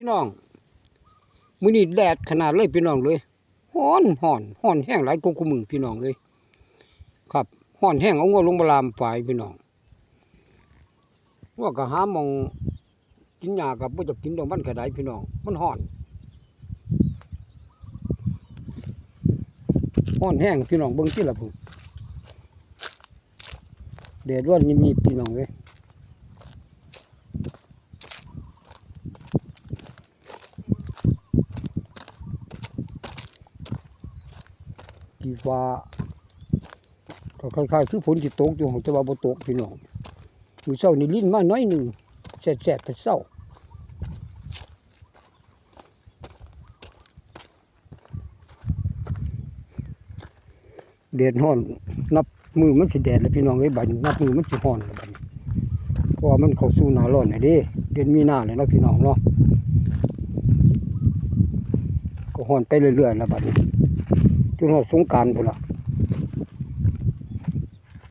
ນ້ອງ ມື້ນີ້ແດດຂະໜາດເລີຍພີ່ນ້ອງເອີຍ ຮ້ອນ ຮ້ອນ ຮ້ອນແຮງຫຼາຍກວ່າຄູ່ມື້ພີ່ນ້ອງເອີຍ ຄັບ ຮ້ອນແຮງ ເອົາງົວລົງມາລ່າມຝາຍພີ່ນ້ອງ ງົວກໍຫາໝ່ອງກິນຫຍ້າກໍບໍ່ຢາກກິນດອກ ມັນກໍໄດ້ພີ່ນ້ອງ ມັນຮ້ອນ ຮ້ອນແຮງພີ່ນ້ອງ ເບິ່ງຕິລະພຸ້ນ ແດດຮ້ອນມີບໆ ພີ່ນ້ອງເອີຍ ທີ່ວ່າ ກໍຄ້າຍໆຄືຝົນຊິຕົກຢູ່ ແຕ່ວ່າບໍ່ຕົກພີ່ນ້ອງ ມື້ເຊົ້ານີ້ລິນມາໜ້ອຍໜຶ່ງ ແຊດໆ ແຕ່ເຊົ້າ ແດດຮ້ອນ ນັບມື້ມັນຊິແດດແລ້ວພີ່ນ້ອງເອີຍ ບັດນີ້ນັບມື້ມັນຊິຮ້ອນແລ້ວບັດນີ້ ເພາະວ່າມັນເຂົ້າສູ່ໜ້າຮ້ອນແລ້ວເດ້ ເດືອນມີນາແລ້ວເນາະພີ່ນ້ອງເນາະ ກໍຮ້ອນໄປເລື້ອຍໆແລ້ວບັດນີ້ ຈົນຮອດສົງການພຸ້ນລະ